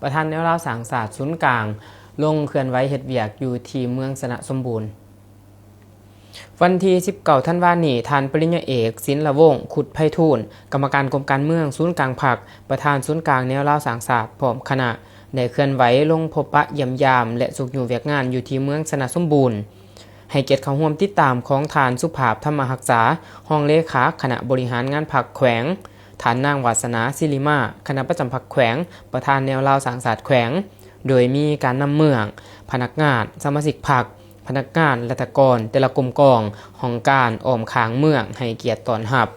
ປະທານແນວລາວສ້າງຊາດສູນກາງ ລົງເຄື່ອນໄຫວເຮັດວຽກຢູ່ທີ່ເມືອງຊະນະສົມບູນ. ວັນທີສິບເກົ້າ ທັນວານີ້, ທ່ານປະລິນຍາເອກ ສິນລະວົງ ຄຸດໄພທູນ ກຳມະການກົມການເມືອງສູນກາງພັກ, ປະທານສູນກາງແນວລາວສ້າງຊາດ ພ້ອມຄະນະ ໄດ້ເຄື່ອນໄຫວລົງພົບປະຢ້ຽມຢາມ ແລະ ຊຸກຍູ້ວຽກງານຢູ່ທີ່ເມືອງຊະນະສົມບູນ. ໃຫ້ກຽດເຂົ້າຮ່ວມຕິດຕາມຂອງທ່ານ ສຸພາບ ທຳມະຮັກສາ ຮອງເລຂາຄະນະບໍລິຫານງານພັກແຂວງ, ທ່ານນາງ ວາສະໜາ ສິລິມາ ຄະນະປະຈຳພັກແຂວງ ປະທານແນວລາວສ້າງຊາດແຂວງ, ໂດຍມີການນຳເມືອງ, ພະນັກງານ, ສະມາຊິກພັກ, ພະນັກງານລັດຖະກອນແຕ່ລະກົມກອງ, ຫ້ອງການອ້ອມຂ້າງເມືອງໃຫ້ກຽດຕ້ອນຮັບ.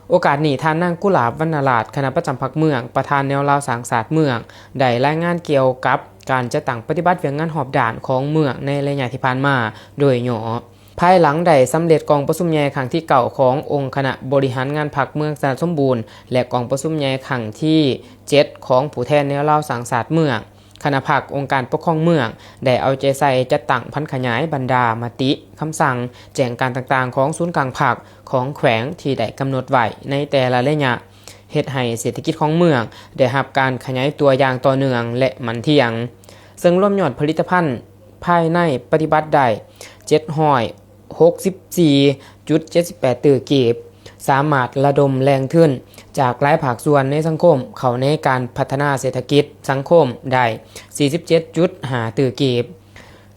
ໂອກາດນີ້, ທ່ານນາງ ກຸຫຼາບ ວັນນະລາດ ຄະນະປະຈຳພັກເມືອງ, ປະທານແນວລາວສ້າງຊາດເມືອງ ໄດ້ລາຍງານກ່ຽວກັບການຈັດຕັ້ງປະຕິບັດວຽກງານຮອບດ້ານຂອງເມືອງໃນໄລຍະທີ່ຜ່ານມາໂດຍຫຍໍ້. ພາຍຫຼັງໄດ້ສຳເລັດກອງປະຊຸມໃຫຍ່ຄັ້ງທີເກົ້າຂອງອົງຄະນະບໍລິຫານງານພັກເມືອງຊະນະສົມບູນ ແລະ ກອງປະຊຸມໃຫຍ່ຄັ້ງທີເຈັດຂອງຜູ້ແທນແນວລາວສ້າງຊາດເມືອງ, ຄະນະພັກອົງການປົກຄອງເມືອງ ໄດ້ເອົາໃຈໃສ່ຈັດຕັ້ງຜັນຂະຫຍາຍບັນດາມະຕິ, ຄຳສັ່ງ, ແຈ້ງການຕ່າງໆຂອງສູນກາງພັກ, ຂອງແຂວງທີ່ໄດ້ກຳນົດໄວ້ໃນແຕ່ລະໄລຍະ, ເຮັດໃຫ້ເສດຖະກິດຂອງເມືອງໄດ້ຮັບການຂະຫຍາຍຕົວຢ່າງຕໍ່ເນື່ອງ ແລະ ໝັ້ນທ່ຽງ, ເຊິ່ງລວມຍອດຜະລິດຕະພັນພາຍໃນປະຕິບັດໄດ້ເຈັດຮ້ອຍຫົກສິບສີ່ຈຸດເຈັດສິບແປດຕື້ກີບ, ສາມາດລະດົມແຫຼ່ງທຶນຈາກຫຼາຍພາກສ່ວນໃນສັງຄົມເຂົ້າໃນການພັດທະນາເສດຖະກິດສັງຄົມໄດ້ສີ່ສິບເຈັດຈຸດຫ້າຕື້ກີບ.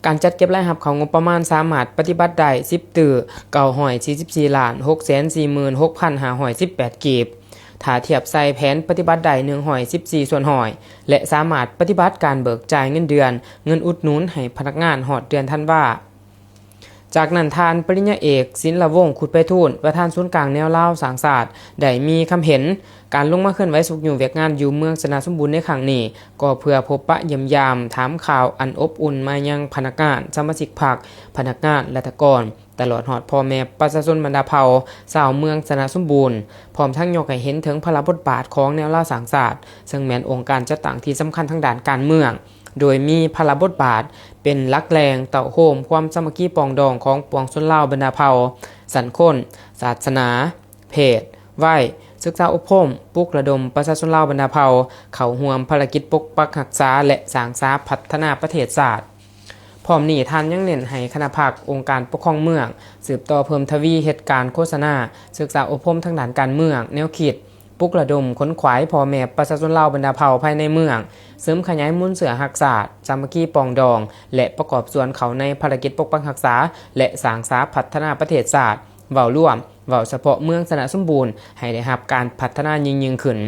ການຈັດເກັບລາຍຮັບເຂົ້າງົບປະມານສາມາດປະຕິບັດໄດ້ສິບຕື້ເກົ້າຮ້ອຍສີ່ສິບສີ່ລ້ານຫົກແສນສີ່ໝື່ນຫົກພັນຫ້າຮ້ອຍສິບແປດກີບ, ຖ້າທຽບໃສ່ແຜນປະຕິບັດໄດ້ໜຶ່ງຮ້ອຍສິບສີ່ສ່ວນຮ້ອຍ ແລະ ສາມາດປະຕິບັດການເບີກຈ່າຍເງິນເດືອນ, ເງິນອຸດໜູນໃຫ້ພະນັກງານຮອດເດືອນທັນວາ. ຈາກນັ້ນ, ທ່ານປະລິນຍາເອກ ສິນລະວົງ ຄຸດໄພທູນ ປະທານສູນກາງແນວລາວສ້າງຊາດ ໄດ້ມີຄຳເຫັນ, ການລົງມາເຄື່ອນໄຫວຊຸກຍູ້ວຽກງານຢູ່ເມືອງຊະນະສົມບູນໃນຄັ້ງນີ້ ກໍເພື່ອພົບປະຢ້ຽມຢາມ, ຖາມຂ່າວອັນອົບອຸ່ນມາຍັງພະນັກງານ, ສະມາຊິກພັກ, ພະນັກງານ, ລັດຖະກອນ, ຕະຫຼອດຮອດພໍ່ແມ່ປະຊາຊົນບັນດາເຜົ່າຊາວເມືອງຊະນະສົມບູນ, ພ້ອມທັງຍົກໃຫ້ເຫັນເຖິງພາລະບົດບາດຂອງແນວລາວສ້າງຊາດ, ເຊິ່ງແມ່ນອົງການຈັດຕັ້ງທີ່ສຳຄັນທາງດ້ານການເມືອງ, ໂດຍມີພາລະບົດບາດເປັນຫຼັກແຫຼ່ງເຕົ້າໂຮມຄວາມສາມັກຄີປອງດອງຂອງປວງຊົນລາວບັນດາເຜົ່າ, ຊັ້ນຄົນ, ສາສະໜາ, ເພດ, ໄວ, ສຶກສາອົບຮົມ, ປຸກລະດົມປະຊາຊົນລາວບັນດາເຜົ່າເຂົ້າຮ່ວມພາລະກິດປົກປັກຮັກສາ ແລະ ສ້າງສາພັດທະນາປະເທດຊາດ. ພ້ອມນີ້, ທ່ານຍັງເນັ້ນໃຫ້ຄະນະພັກ, ອົງການປົກຄອງເມືອງ ສືບຕໍ່ເພີ່ມທະວີເຮັດການໂຄສະນາ, ສຶກສາອົບຮົມທາງດ້ານການເມືອງ, ແນວຄິດ, ປຸກລະດົມຂົນຂວາຍພໍ່ແມ່ປະຊາຊົນລາວບັນດາເຜົ່າພາຍໃນເມືອງ, ເສີມຂະຫຍາຍມູນເຊື້ອຮັກຊາດ, ສາມັກຄີປອງດອງ ແລະ ປະກອບສ່ວນເຂົ້າໃນພາລະກິດປົກປັກຮັກສາ ແລະ ສ້າງສາພັດທະນາປະເທດຊາດ. ເວົ້າລວມ, ເວົ້າສະເພາະເມືອງຊະນະສົມບູນໃຫ້ໄດ້ຮັບການພັດທະນາຍິ່ງໆຂຶ້ນ,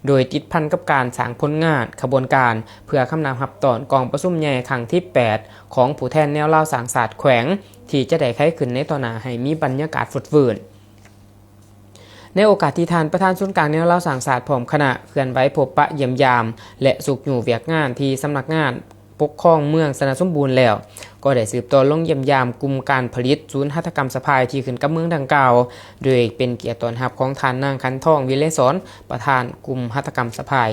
ໂດຍຕິດພັນກັບການສ້າງຜົນງານ, ຂະບວນການ ເພື່ອຄຳນັບຮັບຕ້ອນກອງປະຊຸມໃຫຍ່ຄັ້ງທີແປດ ຂອງຜູ້ແທນແນວລາວສ້າງຊາດແຂວງ ທີ່ຈະໄດ້ໄຂຂຶ້ນໃນຕໍ່ໜ້າໃຫ້ມີບັນຍາກາດຟົດຟື້ນ. ໃນໂອກາດທີ່ທ່ານປະທານສູນກາງແນວລາວສ້າງຊາດ ພ້ອມຄະນະ ເຄື່ອນໄຫວພົບປະຢ້ຽມຢາມ ແລະ ຊຸກຍູ້ວຽກງານທີ່ສຳນັກງານ ປົກຄອງເມືອງຊະນະສົມບູນແລ້ວ, ກໍໄດ້ສືບຕໍ່ລົງຢ້ຽມຢາມກຸ່ມການຜະລິດສູນຫັດຖະກຳສະພາຍທີ່ຂຶ້ນກັບເມືອງດັ່ງກ່າວ, ໂດຍເປັນກຽດຕ້ອນຮັບຂອງທ່ານນາງ ຂັນທອງ ວິໄລສອນ ປະທານກຸ່ມຫັດຖະກຳສະພາຍ.